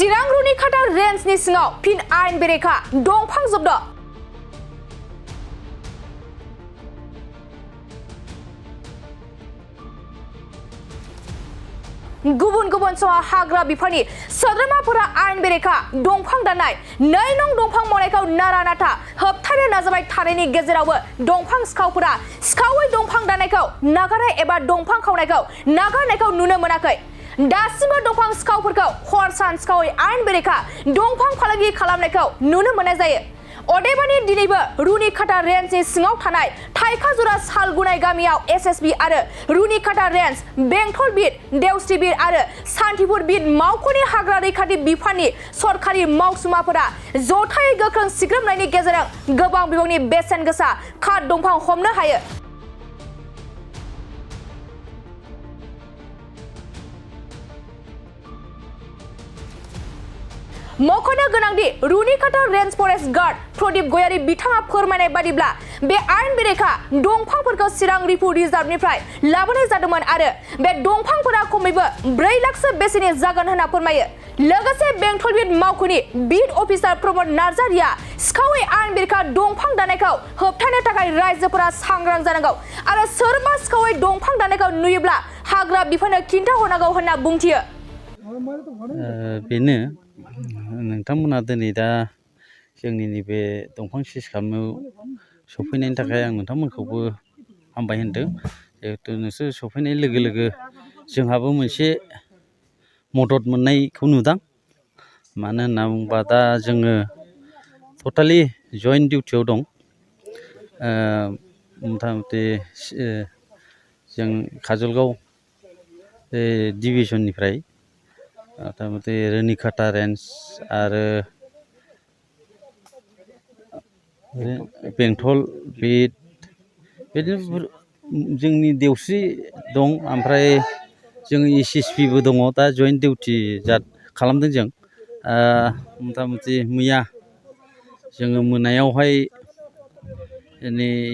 चिरां रुनिखाता रेन्जनि सिङाव फिन आयेन बेरेखा दंफां जोबदो। गुबुन गुबुन समाव हाग्रा बिफाननि सोद्रोमाफोरा आयेन बेरेखा दंफां दाननाय 2 नं दंफां मावनायखौ नारा नाथा होबथानो नाजाबाय थानायनि गेजेरावबो दंफां सिखावफोरा सिखावै दंफां दाननायखौ नागारनाय एबा दंफां खावनायखौ नागारनायखौ नुनो मोनाखै। दासिमबो दंफां सिखावफोरखौ हर सान सिखावै आयेन बेरेखा दंफां फालांगि खालामनायखौ नुनो मोननाय जायो। अदेबानि दिनैबो रुनिखाता रेन्जनि सिङाव थानाय थाइखाजुरा सालगुनाय गामियाव एसएसबि आरो रुनिखाता रेन्ज बेंटल बिट देवस्रि बिट आरो सान्तिपुर बिट मावख'नि हाग्रा रैखाथि बिफाननि सरखारि मावसुमाफोरा जथायै गोख्रों सिग्रोमनायनि गेजेरजों गोबां बिबांनि बेसेन गोसा काट दंफां हमनो हायो। मख'नो गोनांदि रुनिखाता रेन्ज फरेस्ट गार्ड प्रदीप गयारी बिथाङा फोरमायनाय बादिब्ला बे आयेन बेरेखा दंफांफोरखौ चिरां रिफु रिजार्भनिफ्राय लाबोनाय जादोंमोन आरो बे दंफांफोरा खमैबो 4 लाखसो बेसेननि जागोन होनना फोरमायो। लोगोसे बेंटल बिट मावख'नि बिट अफिसार प्रमद नार्जारिया सिखावै आयेन बेरेखा दंफां दाननायखौ होबथानो थाखाय रायजोफोरा सांग्रां जानांगौ आरो सोरबा सिखावै दंफां दाननायखौ नुयोब्ला हाग्रा बिफाननो खिन्थाहरनांगौ होनना बुंथियो। बेनो नोंथांमोना दिनै दा जोंनि नैबे दंफां सिस खालामनायाव सफैनायनि थाखाय आं नोंथांमोनखौबो हामबाय होनदों। जिहेथु नोंसोर सफैनाय लोगो लोगो जोंहाबो मोनसे मदद मोननायखौ नुदां। मानो होनना बुङोबा दा जोङो टटेलि जइन्ट डिउटियाव दं। मथा मथि जों काजलगाव डिभिजननिफ्राय मथा मथि रुनिखाता रेन्ज आरो बेंटल बिट बिदिनो जोंनि देवस्रि दं। ओमफ्राय जों एसएसपिबो दङ। दा जइन्ट डिउटि खालामदों जों। मथा मथि मैया जोङो मोनायावहाय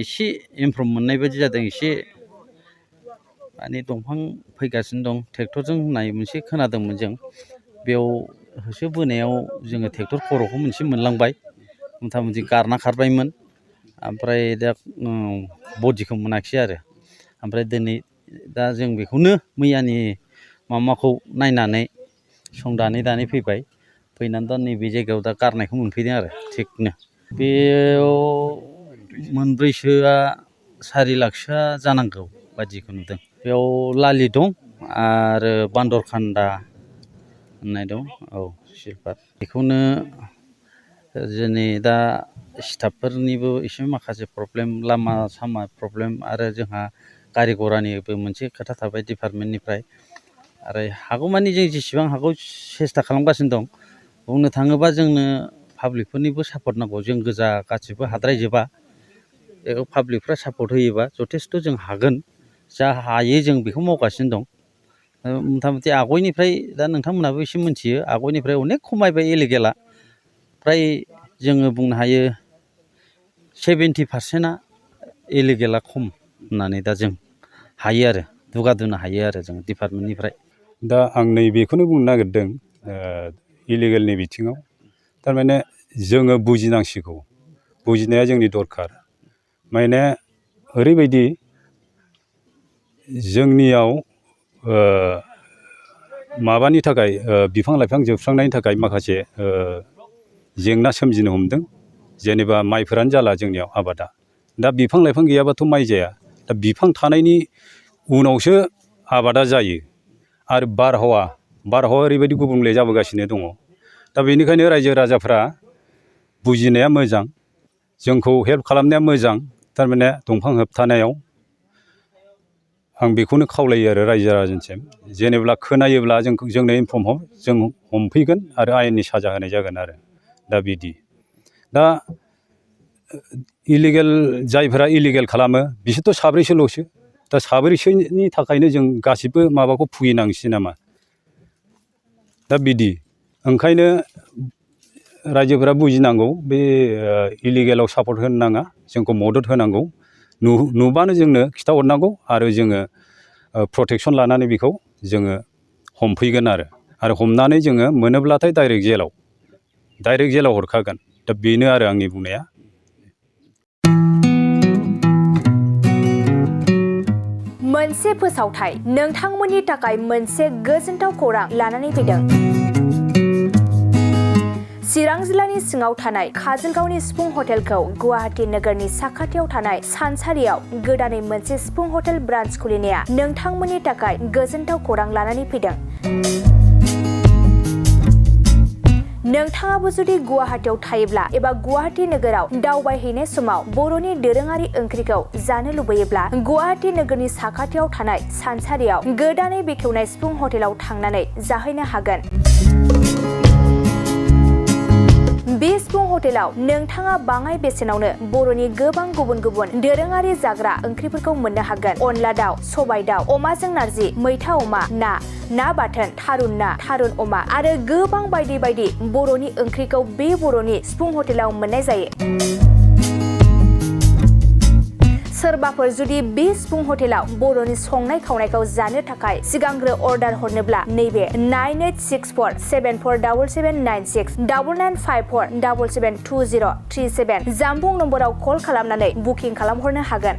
एसे इनफर्म मोननाय बायदि जादों। एसे माने दंफां फैगासिनो दं ट्रेक्टरजों होननाय मोनसे खोनादोंमोन जों। बेयाव होसोबोनायाव जोङो ट्रेक्टर खर'खौ मोनसे मोनलांबाय। मथा मथि गारना खारबायमोन। ओमफ्राय दा बडिखौ मोनाखिसै आरो। ओमफ्राय दिनै दा जों बेखौनो मैयानि माबाखौ नायनानै संदानै फैबाय। फैनानै दा नैबे जायगायाव दा गारनायखौ मोनफैदों आरो थिगनो। बेयाव 4सोआ 4 लाखसोआ जानांगौ बायदिखौ नुदों। बेयाव लालि दं आरो बान्दरखान्दा होननाय दं। औ सिलभार बेखौनो जोंनि दा स्टाफफोरनिबो एसे माखासे प्रब्लेम लामा सामा प्रब्लेम आरो जोंहा गारि घरानिबो मोनसे खोथा थाबाय डिपार्टमेन्टनिफ्राय। आरो हागौमानि जों जेसेबां हागौ सेस्था खालामगासिनो दं। बुंनो थाङोबा जोंनो पाब्लिकफोरनिबो सापर्ट नांगौ। जों गोजा गासिबो हाद्रायजोबा। बेखौ पाब्लिकफ्रा सापर्ट होयोबा जथेस्थ' जों हागोन। जा हायो जों बेखौ मावगासिनो दं। मथा मथि आगयनिफ्राय दा नोंथांमोनाबो एसे मिथियो आगयनिफ्राय अनेक खमायबाय इलिगेला। फ्राय जोङो बुंनो हायो 70%आ इलिगेला खम होननानै दा जों हायो आरो दुगादुनो हायो आरो जों डिपार्टमेन्टनिफ्राय। दा आं नैबेखौनो बुंनो नागिरदों इलिगेलनि बिथिङाव। थारमाने जोङो बुजिनांसिगौ। बुजिनाया जोंनि दरखार। माने ओरैबायदि जोंनियाव माबानि थाखाय बिफां लाइफां जोबस्रांनायनि थाखाय माखासे जेंना सोमजिनो हमदों। जेनेबा माइफोरानो जाला जोंनियाव आबादा। दा बिफां लाइफां गैयाबाथ' माइ जाया। दा बिफां थानायनि उनावसो आबादा जायो। आरो बारहावा ओरैबायदि गुबुंले जाबोगासिनो दङ। दा बेनिखायनो रायजो राजाफ्रा बुजिनाया मोजां। जोंखौ हेल्प खालामनाया मोजां। थारमाने दंफां होबथानायाव आं बेखौनो खावलायो आरो रायजो राजानिसिम। जेनेब्ला खोनायोब्ला जोंनो इनफर्म जों हमफैगोन आरो आयेननि साजा होनाय जागोन आरो। दा बिदि दा इलिगेल जायफोरा इलिगेल खालामो बिसोरथ' साब्रैसोल'सो। दा साब्रैसोनि थाखायनो जों गासिबो माबाखौ भुगिनांसै नामा? दा बिदि ओंखायनो रायजोफोरा बुजिनांगौ। बे इलिगेलाव सापर्ट होनो नाङा। जोंखौ मदद होनांगौ। नुबानो जोंनो खिथाहरनांगौ आरो जोङो प्रटेकसन लानानै बेखौ जोङो हमफैगोन आरो। आरो हमनानै जोङो मोनोब्लाथाय डाइरेक्ट जेलाव हरखागोन दा बेनो आरो आंनि बुंनाया। मोनसे फोसावथाय नोंथांमोननि थाखाय मोनसे गोजोनथाव खौरां लानानै फैदों। चिरां जिल्लानि सिङाव थानाय काजलगावनि सिफुं हटेलखौ गुवाहाटी नोगोरनि साखाथियाव थानाय सानसारियाव गोदानै मोनसे सिफुं हटेल ब्रान्च खुलिनाया नोंथांमोननि थाखाय गोजोनथाव खौरां लानानै फैदों। नोंथाङाबो जुदि गुवाहाटीयाव थायोब्ला एबा गुवाहाटी नोगोराव दावबायहैनाय समाव बर'नि दोरोङारि ओंख्रिखौ जानो लुबैयोब्ला गुवाहाटी नोगोरनि साखाथियाव थानाय सानसारियाव गोदानै बेखेवनाय सिफुं हटेलाव थांनानै जाहैनो हागोन। बे सिफुं हटेलाव नोंथाङा बाङाय बेसेनावनो बर'नि गोबां गुबुन गुबुन दोरोङारि जाग्रा ओंख्रिफोरखौ मोननो हागोन। अनला दाउ, सबाय दाउ, अमाजों नारजि, मैथा अमा, ना बाथोन, थारुन ना, थारुन अमा आरो गोबां बायदि बायदि बर'नि ओंख्रिखौ बे बर'नि सिफुं हटेलाव मोननाय जायो। सोरबाफोर जुदि बे सिफुं हटेलाव बर'नि संनाय खावनायखौ जानो थाखाय सिगांग्रो अर्डार हरनोब्ला नैबे 9864747796 9954772037 जामबुं नम्बराव कल खालामनानै बुकिं खालामहरनो हागोन।